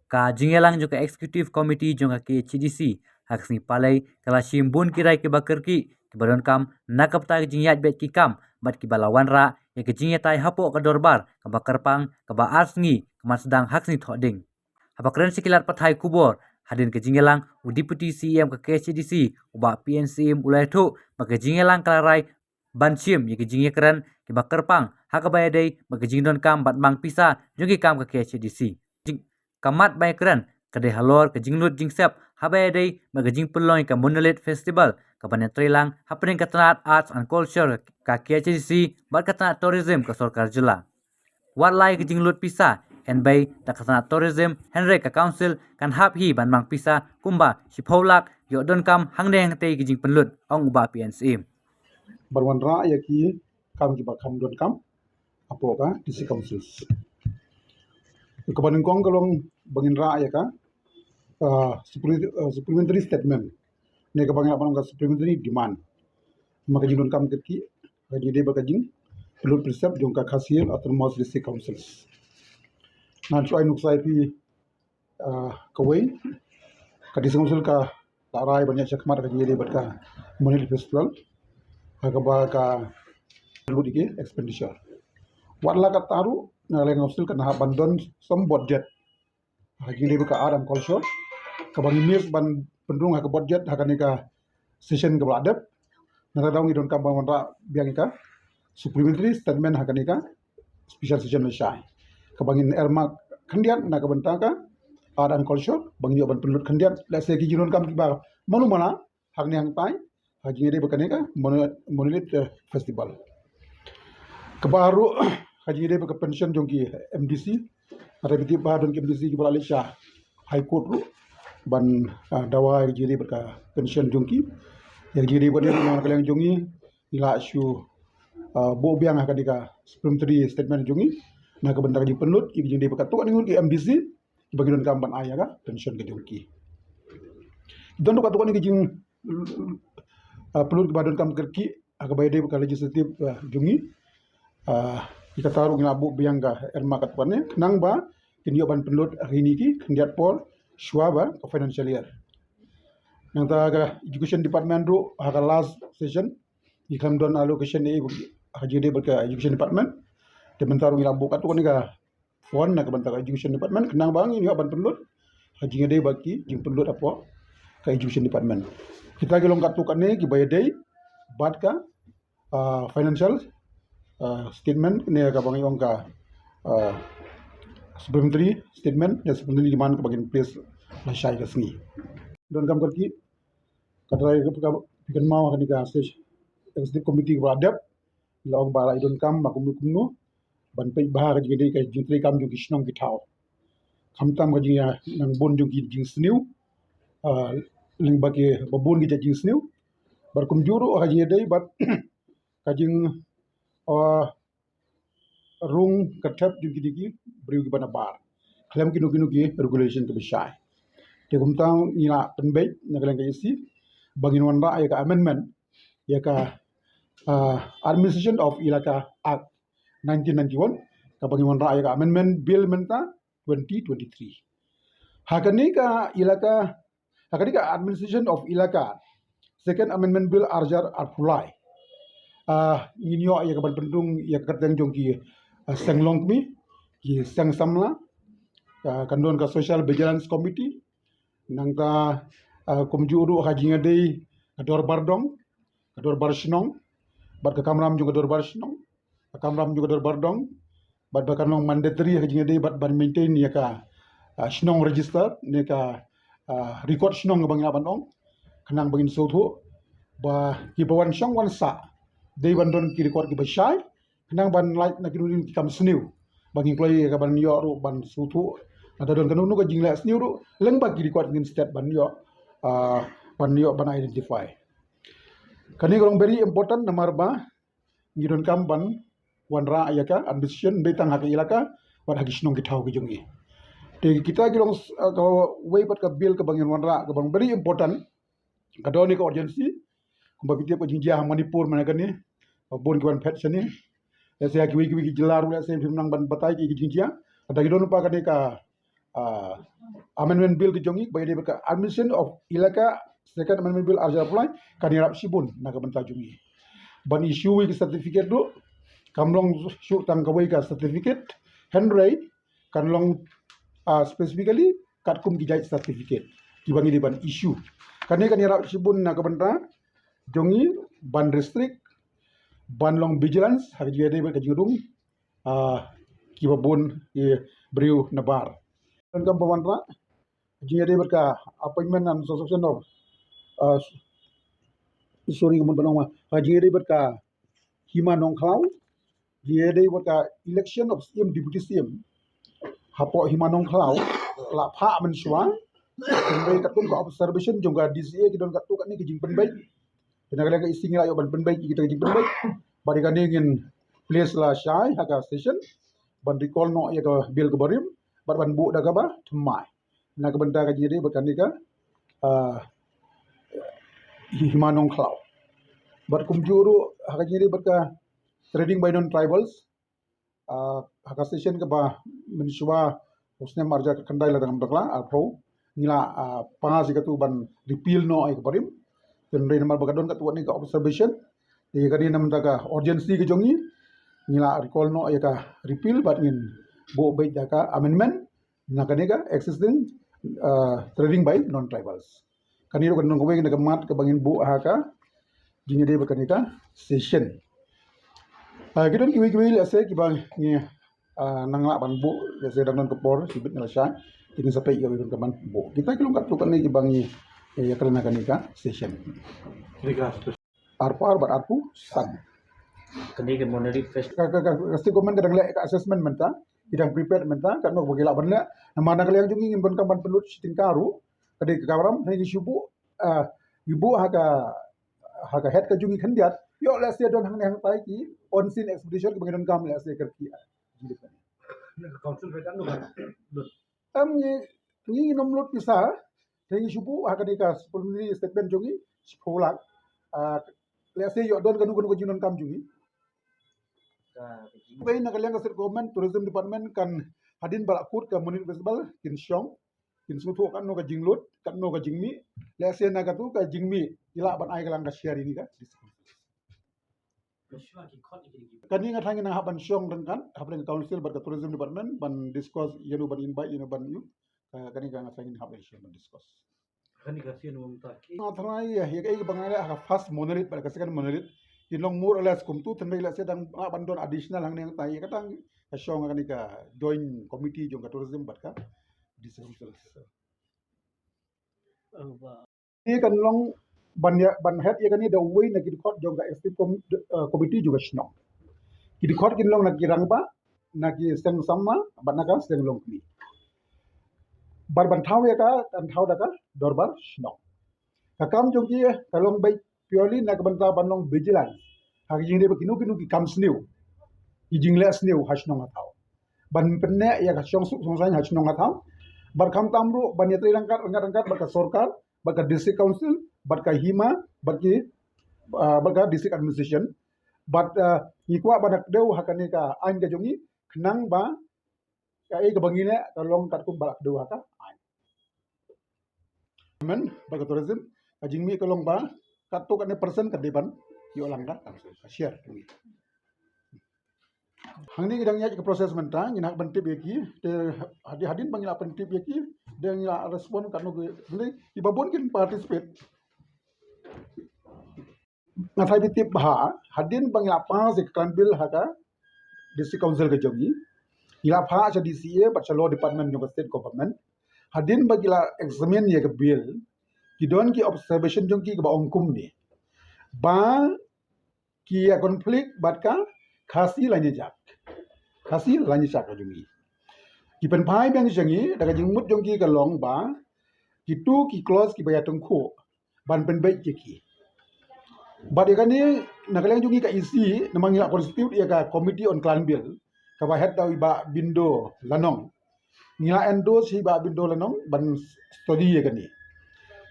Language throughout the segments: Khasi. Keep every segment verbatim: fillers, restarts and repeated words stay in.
Ka jingïalang jong ka Executive Committee jong ka K H A D C ha ka sngi Palei ka la shim bun ki rai kiba kyrkieh kiba donkam na ka bynta ka jingïaid beit ki kam bad kiba la wanrah ïa ka jingïatai hapoh ka dorbar kaba kyrpang kaba ar sngi ka man sdang ha ka sngi Thohdieng. Haba kren sha ki lad pathai khubor hadien ka jingïalang, u Deputy C E M ka K H A D C, u Bah P N Syiem, u la ïathuh ba ka jingïalang ka la rai ban shim ïa ki jingïakren kiba kyrpang ha kaba ïadei bad ka jingdonkam ban mang pisa jong ki kam ka K H A D C. Jing-, ka mat ba ïakren ka dei halor ka jinglut jingsep haba ïadei bad ka jingpynlong ïa ka Monolith Festival kaba ïatreilang hapdeng ka tnat Arts and Culture ka K H A D C bad ka tnat Tourism ka sorkar jylla. Wat la ïa ka jinglut pisa, hynrei da ka tnat Tourism, hynrei ka Council kan hap hi ban mang pisa kumba shiphew lak ïoh donkam hangne hangtei ka jingpynlut, ong u Bah P N Syiem. Ban wanrah ïa ki kam kiba kham donkam hapoh ka District Councils. Kaba nyngkong ka long ba ngin rah ïa ka, ah, supple-, ah, supplementary statement ne kaba ngi lah ban ong ka supplementary demand. Ma ka jingdonkam kyrkieh ka jingdei bad ka jingpynlut pynsep jong ka Khasi Hills Autonomous District Councils. Ngan shu ai nuksa ïa phi, ah, kawei, ka District Council ka la rai ban ïaid shakhmat ha ka jingïadei bad ka Monolith Festival ha kaba ka lut ïa ki expenditure. Wat la katta ruh na ka liang ka Council kan hap ban don some budget ha ka jingïadei bad ka Art and Culture kaba ngi miss ban pynrung ha ka budget ha kane ka session kaba la dep. Nangta daw ngi donkam ban wanrah biang ïa ka supplementary statement ha kane ka special session lashai kaba ngin earmark khyndiat na ka bynta ka Art and Culture ba ngin ïoh ban pynlut khyndiat, lehse ki jingdonkam kiba mano mano hangne hangtai ha ka jingïadei bad kane ka Mono-, Monolith, eh, Festival. Kaba ar ruh ha ka jingïadei bad ka pension jong ki M D C. Nangta phi tip ba don ki M D C kiba la leit sha High Court ruh ban, ah, dawa ïa ka jingïadei bad ka pension jong ki. Ïa ka jingïadei bad ne ruh na ka liang jong ngi ngi la shu, ah, buh biang ha kane ka supplementary statement jong ngi na ka bynta ka jingpynlut ïa ka jingïadei bad katto katne ngut ki M D C kiba ki donkam ban ai ïa ka pension ka jong ki. Don ruh katto katne ka jing, ah, pynlut kiba donkam kyrkieh ha kaba ïadei bad ka legislative, ah, jong ngi. Ah, ïa kata ruh ngi la buh biang ka earmark katto katne khnang ba kin ïoh ban pynlut ha kine ki khyndiat por shuwa ba ka financial year. Nangta ka education department ruh ha ka last session ngi khlem don allocation ei ha ka jingïadei bad ka education department. Te mynta ruh ngi la buh katto katne ka fund na ka bynta ka education department khnang ba ngin ïoh ban pynlut ha ka jingïadei bad ki jingpynlut hapoh ka education department. Kita ki long katto katne kiba ïadei bad ka, ah, financial, ah, statement ne kaba ngi ong ka, ah, supplementary statement ne supplementary demand kaba ngin place lashai ka sngi. Donkam kyrkieh, ka trai ka, ka, phi kynmaw ha kane ka session executive committee kaba la dep la ong ba la ïa donkam ba kumno kumno ban peit bha ka jingïadei ka jingtrei kam jong ki shnong ki thaw. Khamtam ka jingïanang bun jong ki jingsniew, ah, lyngba ki ba bun ki jait jingsniew. Bad kumjuh ruh ha ka jingïadei bad ka jing, ah, rung ka thep jong kine ki briew kiba nabar khlem kino kino ki regulation kiba shai. Te kumta ngi la pynbeit na ka liang ka E C ba ngin wanrah ïa ka amendment ïa ka, ah, Administration of Elaka Act nineteen ninety-one kaba ngin wanrah ïa ka amendment bill mynta twenty twenty-three. Ha kane ka elaka, ha kane ka Administration of Elaka, Second Amendment Bill ar hajar arphew lai. Ah, ngin ïoh ïa ka ban pynrung ïa ka kyrteng jong ki, ah, seng longkmie, ki seng samla, ah, kan don ka Social Vigilance Committee, nangta, ah, kumjuh ruh ha ka jingïadei ka dorbar dong, ka dorbar shnong, bad ka kamram jong ka dorbar shnong, ka kamram jong ka dorbar dong, bad ba kan long mandatory ha ka jingïadei bad ban maintain ïa ka, ah, shnong register ne ka, ah, record shnong kaba ngi lah ban ong. Khnang ba ngin sngewthuh ba kiba wan shong wan sah dei ban don ki record kiba shai, khnang ban lait na kino kino ki kam sniew ba ngin kloi ïa ka ban ïoh ruh ban sngewthuh lada don kano kano ka jingleh sniew ruh lyngba ki record ngin stet ban ïoh, ah, ban ïoh ban identify. Kane ka long very important namar ba ngi donkam ban wanrah ïa ka administration beit tang ha ka elaka bad ha ki shnong ki thaw ki jong ngi. Te kita ki long, ah, kawei pat ka bill kaba ngin wanrah kaba long very important. Ka don ïa ka urgency kumba phi tip ka jingjia ha Manipur mynta kane, ba bun ki wan phet shane. Lehse ha kiwei kiwei ki jylla ruh lehse phim nang ban batai ki jingjia. Lada ki don pat kane ka ah, Amendment Bill ka jong ngi, ba ïadei bad ka Admission of Elaka Second Amendment Bill arhajar arphew lai, kan ïarap shibun na ka bynta jong ngi. Ban issue ïa ki certificate ruh, kam long shuh tang kawei ka certificate, hynrei kan long, ah, specifically katkum ki jait certificate kiba ngi dei ban issue. Kane kan ïarap shibun na ka bynta jong ngi ban restrict, ban long vigilance ha ka jingïadei bad ka jingrung, ah, kiba bun ki briew nabar. Donkam ba wanrah jingïadei bad ka appointment and suspension of, ah, sorry, ka mon ban ong ma, ka jingïadei bad ka Hima Nongkhlaw, jingïadei bad ka election of C M, Deputy C M hapoh Hima Nongkhlaw la phah mynshuwa. Hynrei katkum ka observation jong ka D C A, ki don katto katne ka jingpynbeit. Te na ka liang ka E C ngi la ïoh ban pynbeit ïa kita ka jingpynbeit. Bad ïa kane ngin place lashai ha ka session ban recall noh ïa ka bill kaba rim bad ban buh da kaba thymmai na ka bynta ka jingïadei bad kane ka, ah, Hima Nongkhlaw. Bad kumjuh ruh ha ka jingïadei bad ka trading by non-tribals, ah, ha ka session kaba mynshuwa u snem arhajar khyndai lada ngam bakla arphew, ngi la, ah, pass ïa katu ban repeal noh ïa kaba rim. Hynrei namar ba ka don katto katne ka observation, ïa kane na ka bynta ka urgency ka jong ngi, ngi la recall noh ïa ka repeal bad ngin buh beit da ka amendment na kane ka existing, ah, trading by non-tribals. Kane ruh kan long kawei na ka mat kaba ngin buh ha ka jingïadei bad kane ka session. Ah, ki don kiwei kiwei lehse kiba ngi, ah, nang lah ban buh, lehse dang don ka por shibit na lashai, te ngin sa peit ïa kiwei kiba ngi buh. Kita ki long katto katne kiba ngi, eh, ïakren ha kane ka session. Arphew ar bad arphew san. Kane ka Monolith Fest. Ka, ka, ka, ka state government ka dang leh ka assessment mynta, ki dang prepared mynta, katno ba ki lah ban leh. Namar na ka liang jong ngi ngim donkam ban pynlut shi tyngka ruh, ka dei ka kamram, hynrei ngi shu buh, ah, ngi buh ha ka, ha ka head ka jong ngi khyndiat. Ïoh lehse don hangne hangtai ki unseen expenditure kiba ngi donkam lehse kyrkieh. Council rate ano kan? Em ngi, ngi ngin ym lut pisa, te ngi shu buh ha kane ka supplementary statement jong ngi, shiphew lak. Ah, lehse ïoh don kano kano ka jingdonkam jong ngi. Ka, ka jing- Pei na ka liang ka state government, tourism department kan hadien ba la kut ka Monolith Festival, kin shong, kin sngewthuh katno ka jinglut, katno ka jingmih, lehse na katu ka jingmih, ki lah ban ai ka lang ka share ïa ngi ka. Kane nga tharai ngin hap ban shong ryngkat hapdeng council bad ka tourism department ban discuss ïano ban invite, ïano ban ïoh. Ka, kane ka nga tharai ngin hap ban shong ban discuss. Kane ka sien wang ta ki. Nga tharai ïa, ïa kaei kaba nga leh ha ka first Monolith bad ka second Monolith, kin long more or less kumtu, hynrei lehse dang lah ban don additional hangne hangtai, ïa kata ka shong kane ka joint committee jong ka tourism bad ka district council. Te kan long ban ïa, ban head ïa kane da uwei na ki dkhot jong ka executive com-, eh, committee jong ka shnong. Ki dkhot kin long na ki rangbah, na ki seng samla, bad na ka seng longkmie. Bad ban thaw ïa ka, kan thaw da ka dorbar shnong. Ka kam jong ki ka long beit purely na ka bynta ban long vigilance ha ka jingdei ba kino kino ki kam sniew, ki jingleh sniew ha shnong ha thaw, ban pynneh ïa ka shongsuk shongsaiñ ha shnong ha thaw. Bad khamtam ruh ban ïatrei ryngkat ryngkat ryngkat bad ka sorkar, bad ka district council, bad ka hima, bad ki, ah, bad ka district administration. Bad, ah, ngi kwah ban da kdew ha kane ka aiñ ka jong ngi, khnang ba kaei kaba ngi leh ka long katkum ba la kdew ha ka aiñ. Men, bad ka tourism, ka jingmih ka long ba katto katne percent ka dei ban ïoh lang ka, ka share. Hangne ngi dang ïaid ka process mynta, ngin hap ban tip ïa ki, te hadien, hadien ba ngi la pyntip ïa ki, dang ngi la respond katno ki, hangne kiba bun kin participate. Nga tharai phi tip bha, hadien ba ngi la pass ïa ka clan bill ha ka district council ka jong ngi, ngi la phah sha D C A bad sha law department jong ka state government. Hadien ba ki la examine ïa ka bill, ki don ki observation jong ki kaba ong kumne, ba ki ïa conflict bad ka Khasi Laiñjak. Khasi Laiñjak ka jong ngi. Ki pynphai biang sha ngi da ka jingmut jong ki ka long ba kitu ki clause kiba ïa tyngkhuh ban pynbeit ïa ki. Bad ïa kane na ka liang jong ngi ka E C, namar ngi la constitute ïa ka Committee on Clan Bill, kaba head da u Bah Bindo Lanong. Ngi la endorse ïa u Bah Bindo Lanong ban study ïa kane.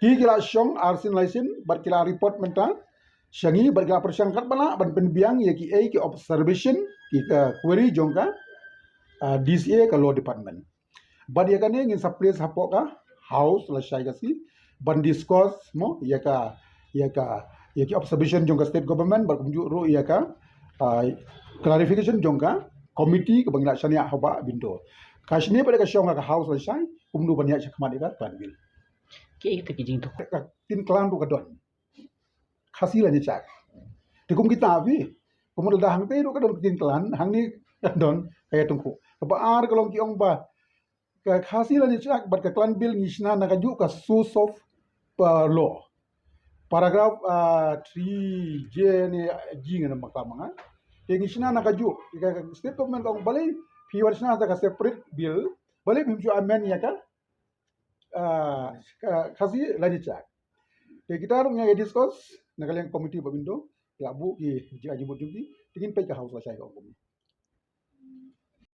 Ki, ki la shong arsien laisien bad ki la report mynta sha ngi bad ki la pyrshang katba lah ban pynbiang ïa kiei ki observation, ki ka query jong ka, ah, D C A, ka law department. Bad ïa kane ngin sa place hapoh ka House lashai Khasi ban discuss mo ïa ka ïa ka ïa ki observation jong ka state government bad kumjuh ruh ïa ka ah, clarification jong ka committee kaba ngi la shaniah haba bindo. Ka shane pat ka shong ka House lashai kumno ban ïa shakhmat ïa ka clan bill. Ki ïa ki jingduk. Ka ktien clan ruh ka don. Khasi Laniachak. Te kum kita phi. Kum da hangte ruh ka don ktien clan, hangne ka don ka ïa tungkhu. Kaba ar ka long ki ong ba ka Khasi Laniachak bad ka clan bill ngi shna na kajuh ka source of uh, law. Paragraph uh, three J ne G ngan ma klam nga. Te ngi shna na kajuh ka state government ka ong balei phi wan shna ka separate bill, balei phim ju amend ïa ka uh, ka Khasi Laniachak. Te kita ruh ngi discuss na ka liang committee ba bindo la buh ki jingmut jong ki, te ngin peit ka House lashai ka ong.